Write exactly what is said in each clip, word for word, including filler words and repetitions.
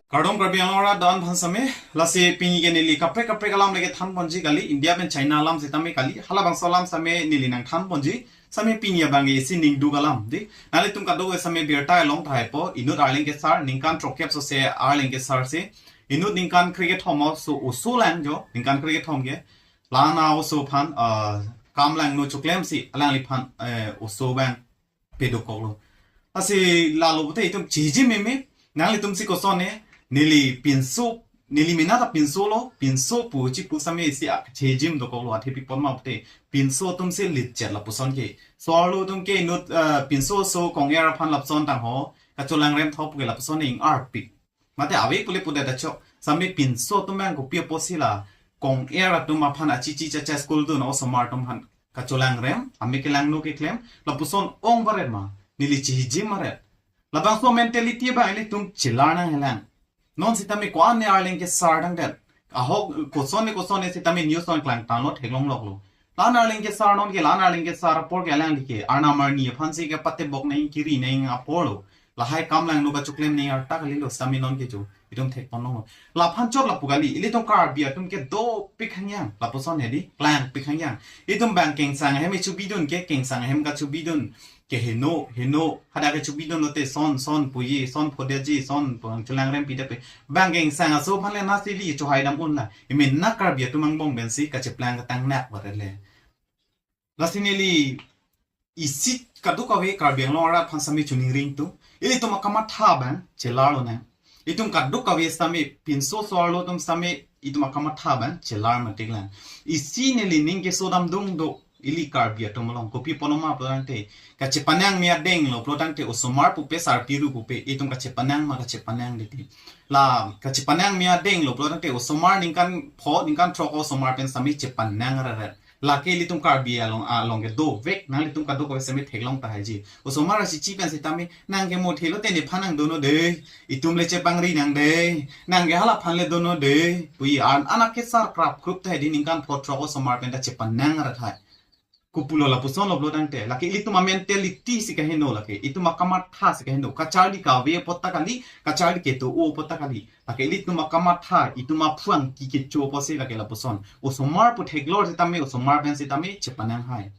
Kardom Karbi Anglong arat do-an aphan sitame, lasi pini ke neli kaprek kaprek alam lake than ponji kali, India pen China alam sitame kali, halabangso alam sitame neli nangthan ponji, sitame pini abang isi ningduk alam, dei. Nanglitum kadokave sitame birta along thaipo, inut Arleng kesar, ningkan throkkep sose Arleng kesar si, inut ningkan krekethom oso, oso lang jo, ningkan krekethom ke, la-an a-oso aphan, ah, kam langno choklem si, alangliphan, eh, oso abang pedokoklo. Lasi lalo pute itum chijim meme, nanglitum si kosonne, neli pinso, neli mena ta pinsolo, pinso pu chipu sitame isi a chijim dokoklo, athe pi apot ma pute, pinso atum si litchet lapuson ke. So-arlo atum ke inut, eh, pinso oso kong-er aphan lapuson tangho, kacholangrem tho pu ke lapuson ing-arpik. Mate ave pule pudet achok, sitame pinso atum abang kopi apotsi la kong-er atum aphan achichi chacha school dun osomar atum aphan kacholangrem, amek kelangno keklem, lapuson ong varet ma, neli chijim varet. Labangso mentality abang ilitum chelar nanghelang. Non sitame ko-an ne Arleng kesar dangdet. Ahok kosonne kosonne sitame news non klangtanglo theklongloklo. La-an Arleng kesar non ke, la-an Arleng kesar apor ke alangli ke arnam arni aphan si kepatebok nang kiri nang aporlo. Lahai kam langno kachoklem nang arta kalilo sitame non ke jo. Itum thekponlonglo. Laphan chot lapu kali. Ilitum Karbi atum ke dopik hangyang. Lapuson hedi. Klangpik hangyang. Itum abang kengsang ahem chubidun ke, kengsang ahem kachubidun ke heno, heno. Hadak kachubidun lote son, son puji, son phodeji, son pulang cholangrem pida pe. Abang kengsang aso aphan le nasi li chohai dam unla. Imen na Karbi atum angbong pensi kacheplang katang nak barat le. Lasi neli isi kadokave Karbi Anglong arat aphan sitame choningri ingtung. Ilitum akamatha abang chelarlo nang. Itum kadokave sitame pinso so-arlo atum sitame itum akamatha abang chelar matik lang. Isi neli ning keso damdung do ili Karbi atum along. Kopi apot ma pulotangte, kachepanang me adenglo pulotangte osomar pupe sarpiru pupe itum kachepanang ma kachepanang diti. La kachepanang me adenglo pulotangte osomar ningkan pho ningkan throk osomar pen sitame chepanang rarat. Lake ilitum Karbi along, along ke dovek, nanglitum kadokave sitame theklong tahai ji. Osomar achichi pen sitame, nang ke mo thelo te nephan nangdunnon dei, itum le chepangri nang dei, nang ke halaphan le dunnon dei, puji an anak kesar krap krup tahai di ningkan pho throk osomar pen ta chepanang rathai. Kopulo lapuson lo pulotangte, lake ilitum amentality si kaheno lake, itum akamatha si kaheno, kacharli kave apot ta kali, kacharli keto-o apot ta kali. Lake ilitum akamatha, itum aphuang ki kecho apotsi lake lapuson. Osomar pu theklor sitame, osomar pen sitame, chepanang hai.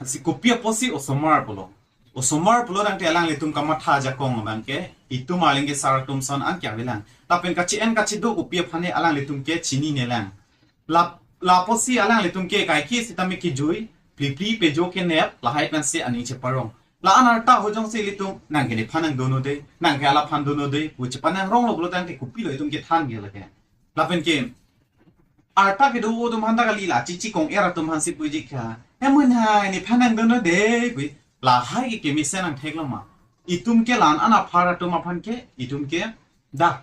Si kopi apotsi osomar pulo. Osomar pulotangte alanglitum kamatha ajakong abang ke, itum Arleng kesar atum ason an ke avelang. Lapen kachi-en kachido kopi aphan ne alanglitum ke chininelang. La, la apotsi alanglitum ke kaike sitame kejui, plipli pejo kenep, lahai pensi aning cheparong. La-an arta ahut jongsi ilitum, nang ke nephan nangdunnon dei, nang ke halaphan dunnon dei, pu chepanangronglo pulotangte kopilo itum kethan ke lake. Lapen ke, arta kedo atum aphan ta kali la, chichi kong-er atum aphan si puji kha. Emun hai, nephan nangdunnon dei, pu. Lahai ke kemesen nangtheklo ma. Itum ke la-an aphar atum aphan ke, itum ke, da.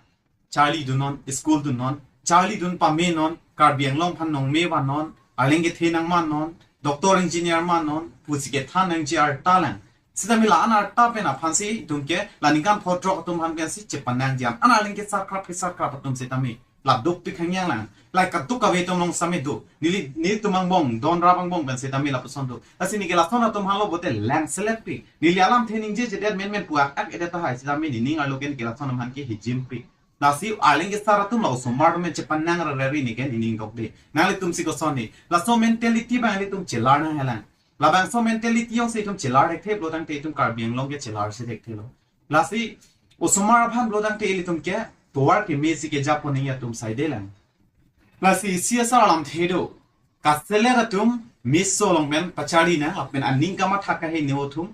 Charli dunnon, school dunnon, charli dun pamenon, Karbi Anglong aphan nongme vannon, Arleng kethe nangmannon, doctor engineer mannon, pusi kethan nangji arta lang. Sitame la-an arta pen aphan si itum ke, la ningkan pho throk atum aphan pen si chepanangji an. An Arleng kesar krap kesar krap atum sitame. La dopik hangyang lang. Lahai kadokave atum along sitame do. Neli, nelitum angbong, don rap angbong pen sitame lapuson do. Lasi neli ke lason atum aphan lo pute lang selet pi. Neli alamthe ningjejedet menmen puak ak edet tahai sitame nening arlo ke neli ke lason atum aphan ke hijimpik. Lasi Arleng kesar atum la osomar atum chepanang rarari neli ke nening dokde. Nanglitum si kosonne. Laso mentality abang ilitum chelar nanghelang. Labangso mentality jongsi itum chelar thekthe pulotangte itum Karbi Anglong ke chelar si thekthelo. Lasi osomar aphan pulotangte ilitum ke tovar keme si kejapon nangji atum saidelang. Lasi isi asar alamthe do. Kaseler atum meso along pen pacharli nang, lapen aning kamatha kaheno atum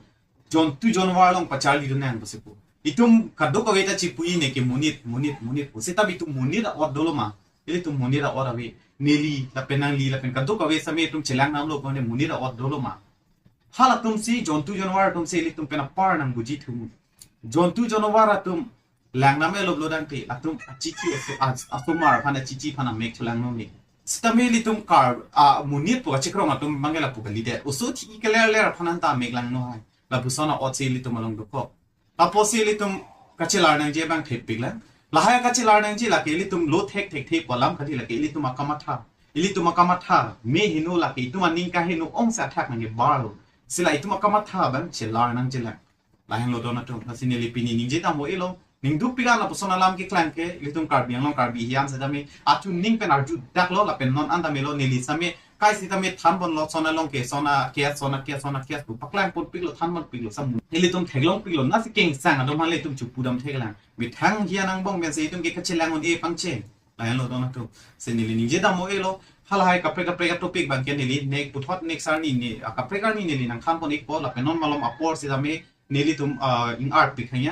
jontu jonwar along pacharlidun nang pusi pu. Itum kadokave ta chipuji ne ke monit, monit, monit pu. Seta itum monit a-ot dolo ma. Ilitum monit a-ot ave. Neli, lapen nangli, lapen kadokave sitame itum chelang damlo pone monit a-ot dolo ma. Halatum si, jontu jonwar atum si ilitum pen apar nangbuji thu. Jontu jonwar atum lang namelo pulotangte, latum achichi aso-, as-, asomar aphan achichi aphan amek chelang nonne. Sitame ilitum kar, a, monit pu kachikrong atum abang ke lapu kalidet. Oso thi keler ler aphan anta amek langno hai. Lapuson a-ot si ilitum along dokok. Lapusi ilitum kachelar nangji abang thepik lang. Lahai kachelar nangji lake ilitum lo thek thekthe pu alam kali lake ilitum akamatha. Ilitum akamatha, me heno lake itum aning kaheno ong si athak nangkebarlo. Si la itum akamatha abang chelar nangji lang. Lahenlo don atum, lasi neli pini ningje dam-o-elo. Ningduk pik an lapuson alam keklang ke, ilitum Karbi Anglong Karbi hiyan setame, athu ning pen arju daklo, lapen non an tame lo neli same, kai sitame thanbonlo, son along ke, son a-case, son a-case, son a-case pu paklang ponpiklo, thanbonpiklo, sam. Ilitum theklongpiklo, lasi kengsang atum hale itum chupudam theklang. Methang hiyan angbong pensi itum ke kachelang un-e pangcheng. Lahenlo don atum. Si neli ningje dam-o-elo. Halahai kaprek kaprek a-topic abang ke neli nek puthot next arni ne, ah, kaprek arni neli nangthanpon-ikpo, lapen non malom apor sitame nelitum, ah, ing-arpik hang